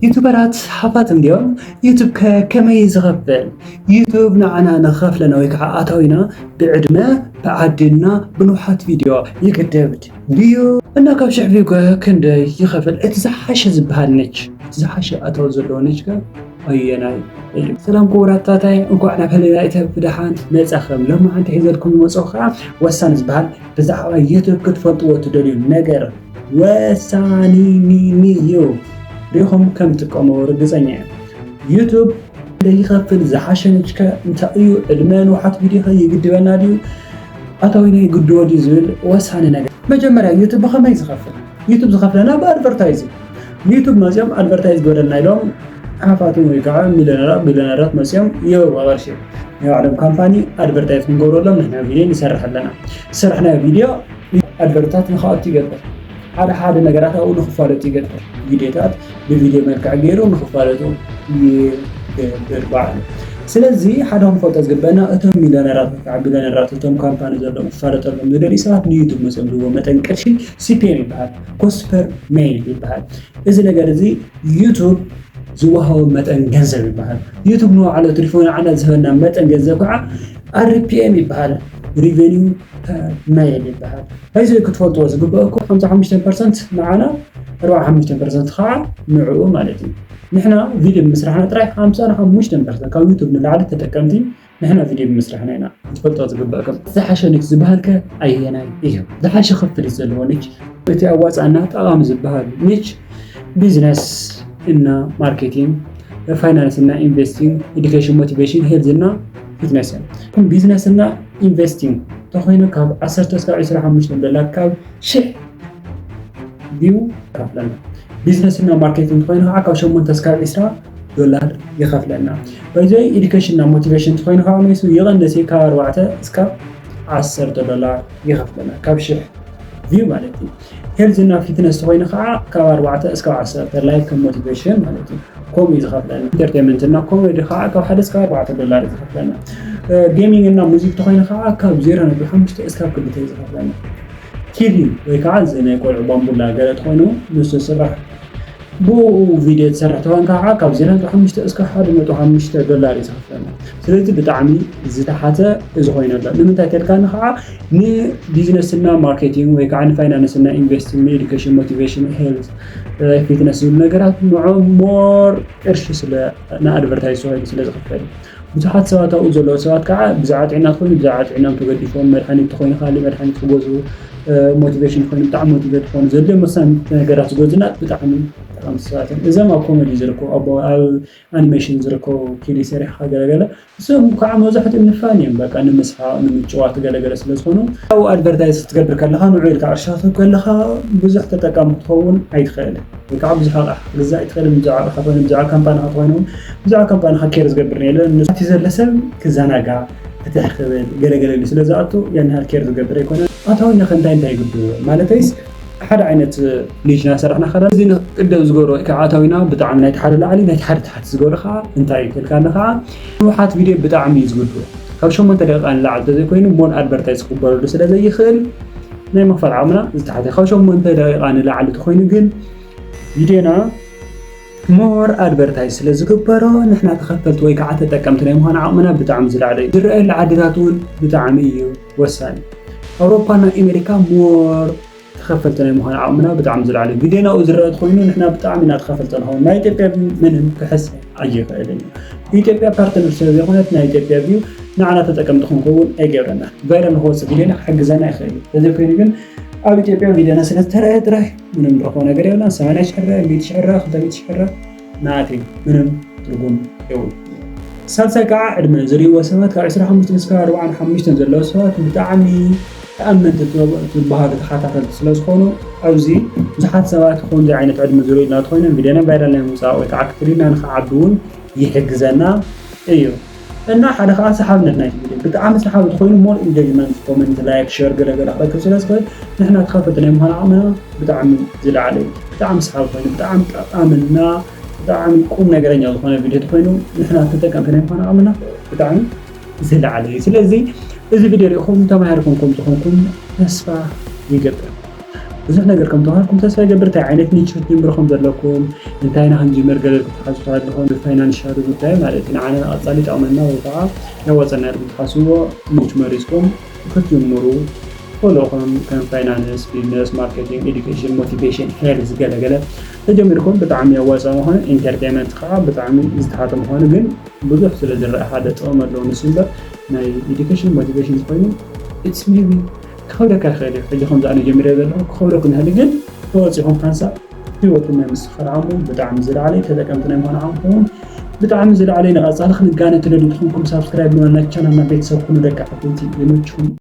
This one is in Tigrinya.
ዩቱበራት ሃፋትም ድዮም? ዩቱብ ከ ከመይ እዩ ዝኸፍል? ዩቱብ ንዓና ንኸፍለና ወይ ከዓ ኣታዊና ብዕድመ፣ ብዓድና፣ ብንውሓት ቪድዮ ይግደብ ድዩ? እና ካብ ሽሕ ቪው ከ ክንደይ ይኸፍል? እቲ ዝሓሸ ዝበሃል ኒች፣ እቲ ዝሓሸ ኣታዊ ዘለዎ ኒች ከ ኣየናይ እዩ? ሰላም ክቡራት ታታይ፣ እንኳዕ ናብ ህሊና ኢተብ ብደሓን መጻኹም። ሎማዓንቲ ሒዘልኩም ዝመጽኡ ከዓ ወሳኒ ዝበሃል ብዛዕባ ዩቱብ ክትፈልጥዎ እትደልዩ ነገር ወሳኒ እዩ። ሪኢኹም ከም ትጥቀሙ ርግጸኛ እየ። ዩቱብ ክንደይ ይኸፍል? ዝሓሸ ኒች ከ እንታይ እዩ? ዕድመ ንውሓት ቪድዮ ከ ይግድበና ድዩ? ኣታዊና ይግድቦ ድዩ ዝብል ወሳኒ ነገር። መጀመርያ ዩቱብ ብኸመይ ዝኸፍል? ዩቱብ ዝኸፍለና ብኣድቨርታይዝ እዩ። ዩቱብ መፅኦም ኣድቨርታይዝ ግበረልና ኢሎም ሃፋትም ወይ ከዓ ሚልዮነራት፣ ቢልዮነራት መፅኦም ይህብዋ ቅርሺ። ናይ ባዕሎም ካምፓኒ ኣድቨርታይዝ ክንገብረሎም ንሕና ቪድዮ ንሰርሕ ኣለና። ዝሰርሕናዮ ቪድዮ ኣድቨርታት ንክኣቱ ይገብር። ሓደ ሓደ ነገራት ኣብኡ ንክፋለጡ ይገብር። ቪድዮታት ብቪድዮ መልክዕ ገይሩ ንክፋለጡ ይገብር ባዕሉ። ስለዚ ሓደ ክንፈልጦ ዝግበአና እቶም ሚልዮነራት ወይ ከዓ ቢልዮነራት እቶም ካምፓኒ ዘለዎም ክፋለጠሎም ዝደልዩ ሰባት ንዩቱብ መፅኦም ዝህብዎ መጠን ቅርሺ ሲፒኤም ይበሃል፣ ኮስት ፐር ሜይል ይበሃል። እዚ ነገር እዚ ዩቱብ ዝወሃቦ መጠን ገንዘብ ይበሃል። ዩቱብ ንባዕሉ ኣትሪፉ ንዓና ዝህበና መጠን ገንዘብ ከዓ ኣርፒኤም ይበሃል፣ ሪቨኒው ፐር ሜይል ይበሃል። እዚ ክትፈልጥዎ ዝግበአኩም ሓምሳ ሓሙሽተ ፐርሰንት ንዓና፣ ኣርባዓ ሓሙሽተ ፐርሰንት ከዓ ንዕኡ ማለት እዩ። ንሕና ቪድዮ ብምስራሕና ጥራይ ሓምሳ ሓሙሽተ ፐርሰንት ካብ ዩቱብ ንላዕሊ ተጠቀምቲ ንሕና ቪድዮ ብምስራሕና ኢና። ክትፈልጦ ዝግበአኩም ዝሓሸ ኒች ዝበሃል ከ ኣየናይ እዩ? ዝሓሸ ክፍሊት ዘለዎ ኒች፣ እቲ ኣዋፃእና ጠቓሚ ዝበሃል ኒች ቢዝነስ እና ማርኬቲንግ፣ ፋይናንስ እና ኢንቨስቲንግ፣ ኤዱኬሽን፣ ሞቲቬሽን፣ ሄልዝ እና ፊትነስ እዮም። ቢዝነስ እና ኢንቨስቲንግ ተኾይኑ ካብ ዓሰርተ እስካብ ዕስራ ሓሙሽተ ዶላር ካብ ሽሕ ቪው ይኸፍለና። ቢዝነስ እና ማርኬቲንግ ተኾይኑ ከዓ ካብ ሸሞንተ እስካብ ዕስራ ዶላር ይኸፍለና። በዚ ኤዱኬሽን እና ሞቲቬሽን ተኾይኑ ከዓ መይሱ ይቐንስ እዩ፣ ካብ ኣርባዕተ እስካብ ዓሰርተ ዶላር ይኸፍለና ካብ ሽሕ ቪው ማለት እዩ። ሄልዝ እና ፊትነስ ተኾይኑ ከዓ ካብ ኣርባዕተ እስካብ ዓሰርተ ላይክ ከም ሞቲቬሽን ማለት እዩ። ከምኡ እዩ ዝኸፍለና። ኢንተርቴንመንት እና ኮሜዲ ከዓ ካብ ሓደ እስካብ ኣርባዕተ ዶላር እዩ ዝኸፍለና። እ፣ ጌሚንግ እና ሙዚክ ተኾይኑ ከዓ ካብ ዜሮ ነጥቢ ሓሙሽተ እስካብ ክልተ እዩ ዝኸፍለና። ቲቪ ወይ ከዓ እዚ ናይ ቆልዑ ባምቡላ ገለ ተኾይኑ ንሱ ስራሕ ብኡ ቪድዮ ትሰርሕ ተኾይንካ ከዓ ካብ ዜሮ ነጥቢ ሓሙሽተ እስካብ ሓደ ነጥቢ ሓሙሽተ ዶላር እዩ ዝኸፍለና። ስለዚ ብጣዕሚ ዝተሓተ እዚ ኮይኑ ኣሎ። ንምንታይ ተልካኒ ከዓ ንቢዝነስ እና ማርኬቲንግ ወይ ከዓ ንፋይናንስ እና ኢንቨስቲንግ፣ ንኤዱኬሽን፣ ሞቲቬሽን፣ ሄልዝ፣ እ፣ ፊትነስ ዝብሉ ነገራት ንዖም ሞር ቅርሺ ስለ ንኣድቨርታይዝ ተባሂሉ ስለ ዝኽፈል እዩ። ብዙሓት ሰባት ኣብኡ ዘለዉ ሰባት ከዓ ብዛዕባ ጥዕና ትኾይኑ ብዛዕባ ጥዕናም ተገዲፎም፣ መድሓኒት ተኾይኑ ካልእ መድሓኒት ክገዝኡ፣ እ፣ ሞቲቬሽን ኮይኑ ብጣዕሚ ሞቲቬት ክኾኑ ዘድልዮም መሳኒ ነገራት ዝገዝኡና ብጣዕሚ ጠቐምቲ ሰባት እዮም። እዞም ኣብ ኮሜዲ ዝርከቡ፣ ኣብ፣ ኣብ ኣኒሜሽን ዝርከቡ፣ ኪሊ ሰሪሕካ ገለገለ፣ እዞም ከዓ መብዛሕትኦም ንፋን እዮም፣ በቃ ንምስሓቕ ንምጭዋት ገለገለ ስለ ዝኾኑ፣ ኣብኡ ኣድቨርታይዝ ክትገብር ከለኻ ንዑ ኢልካ ቅርሺ ክትህብ ከለኻ ብዙሕ ተጠቃሚ ክትኸውን ኣይትኽእልን። ወይ ከዓ ብዙሕ ኣቕሓ ክትገዝእ ኣይትኽእልን። ብዛዕባ ኣቕሓ ኮይኑ፣ ብዛዕባ ካምፓኒኻ ኮይኑ፣ ብዛዕባ ካምፓኒኻ ኬር ዝገብር የለን። ንሱ እቲ ዘለ ሰብ ክዘናጋዕ፣ ፍትሕ ክብል፣ ገለገለ ኢሉ ስለ ዝኣቱ ያን ያህል ኬር ዝገብር ኣይኮነን። ኣታዊና ከ እንታይ እንታይ ይግብርዎ? ማለተይስ ሓደ ዓይነት ኒች እናሰራሕና ከለና እዚ ቅደም ዝገብሮ ወይ ከዓ ኣታዊና ብጣዕሚ ናይቲ ሓደ ላዕሊ ናይቲ ሓደ ታሕቲ ዝገብሮ ከዓ እንታይ እዩ ተልካኒ ከዓ ንውሓት ቪድዮ ብጣዕሚ እዩ ዝግብሮ። ካብ ሸሞንተ ደቂቃ ንላዕሊ ተዘይኮይኑ ሞር ኣድቨርታይዝ ክግበረሉ ስለ ዘይኽእል ናይ ምኽፋል ዓቕምና ዝተሓተ። ካብ ሸሞንተ ደቂቃ ንላዕሊ ተኾይኑ ግን ቪድዮና ሞር ኣድቨርታይዝ ስለ ዝግበሮ ንሕና ተኸፈልቲ ወይ ከዓ ተጠቀምቲ ናይ ምዃን ዓቕምና ብጣዕሚ ዝለዓለ እዩ። ዝረኣየሉ ዓድታት እውን ብጣዕሚ እዩ ወሳኒ። ኣውሮፓና ኣሜሪካ ሞር ተኸፈልቲ ናይ ምዃን ዓቕምና ብጣዕሚ ዝለዓለ እዩ። ቪድዮና ኣብኡ ዝረአ ተኾይኑ ንሕና ብጣዕሚ ኢና ተኸፈልቲ ንኸውን። ናይ ኢትዮጵያ ቪው ምንም ክሕስ ኣይኽእልን እዩ። ኢትዮጵያ ፓርትነር ስለ ዘይኮነት ናይ ኢትዮጵያ ቪው ንዓና ተጠቀምቲ ክንከውን ኣይገብረና። ቫይራል ንክወፅእ ቪድዮና ክሕግዘና ይኽእል እዩ። ተዘይኮይኑ ግን ኣብ ኢትዮጵያ ቪድዮና ስለ ዝተረኣየ ጥራይ ምንም ንረኽቦ ነገር የብልናን። ሰማንያ ሽሕ ረ፣ ሚእቲ ሽሕ ረ፣ ክልተ ሚእቲ ሽሕ ረ ናቲ ምንም ትርጉም የብሉ። ሳልሳይ ከዓ ዕድመ ዝርእይዎ ሰባት ካብ ዕስራን ሓሙሽተን እስካብ ኣርባዓን ሓሙሽተን ዘለዉ ሰባት ብጣዕሚ ተኣመንቲ ዝበሃሉ ተኸታተልቲ ስለ ዝኾኑ ኣብዚ ብዙሓት ሰባት ከምዚ ዓይነት ዕድመ ዝርእዩና ተኾይኖም ቪድዮና ቫይራል ናይ ምውፃእ ወይ ከዓ ክትሪና ንክዓቢ እውን ይሕግዘና እዩ። እና ሓደ ከዓ ሰሓብነት ናይቲ ቪድዮ ብጣዕሚ ሰሓቢ ተኾይኑ ሞር ኢንጌጅመንት፣ ኮመንት፣ ላይክ፣ ሸር ገለገለ ክረክብ ስለ ዝኽእል ንሕና ተኸፈልቲ ናይ ምዃን ዓቕምና ብጣዕሚ ዝለዓለ እዩ። ብጣዕሚ ሰሓቢ ኮይኑ ብጣዕሚ ጠቓምና ብጣዕሚ ቁም ነገረኛ ዝኾነ ቪድዮ ተኾይኑ ንሕና ተጠቀምቲ ናይ ምዃን ዓቕምና ብጣዕሚ ዝለዓለ እዩ። ስለዚ እዚ ቪድዮ ሪኢኹም ተማሂርኩም ከም ዝኾንኩም ተስፋ ይገብር። ብዙሕ ነገር ከም ተማሃርኩም ተስፋ ይገብር። እንታይ ዓይነት ኒች ክትጅምሩ ከም ዘለኩም፣ እንታይ ኢና ክንጅምር ገለ ክትሓስቡ ኣለኹም ብፋይናንሻል ጉዳይ ማለት እዩ። ንዓና ንቐጻሊ ይጠቕመና ወይ ከዓ ያዋፀና ኢልኩም ትሓስብዎ ኒች መሪፅኩም ክትጅምሩ ከለኹም ከም ፋይናንስ፣ ቢዝነስ፣ ማርኬቲንግ፣ ኤዱኬሽን፣ ሞቲቬሽን፣ ሄልዝ ገለገለ ተጀሚርኩም ብጣዕሚ ያዋፀ ምዃኑ፣ ኢንተርቴንመንት ከዓ ብጣዕሚ ዝተሓተ ምዃኑ ግን ብዙሕ ስለ ዝረአ ሓደ ጥቕሚ ኣለዎ። ንሱ እምበር ናይ ኤዱኬሽን ሞቲቬሽን ኮይኑ ኢትስ ሜቢ ክኸብደካ ይኽእል እዩ። ሕጂ ከምዚ ኣነ ጀሚረ ዘለኹ ክኸብደኩም ይኽእል እዩ፣ ግን ተወፂኹም ሓንሳብ ህይወትን ናይ ምስኽር ዓቕሙ ብጣዕሚ ዝለዓለ እዩ። ተጠቀምቲ ናይ ምዃን ዓቕምኩም እውን ብጣዕሚ ዝለዓለ እዩ። ንቐፃሊ ክንጋነ ትደልዩ ተኾንኩም ሳብስክራይብ ብምባል ናይ ቻናልና ቤተሰብ ኩኑ። ደቂ ዓበይቲ ይመችኹም።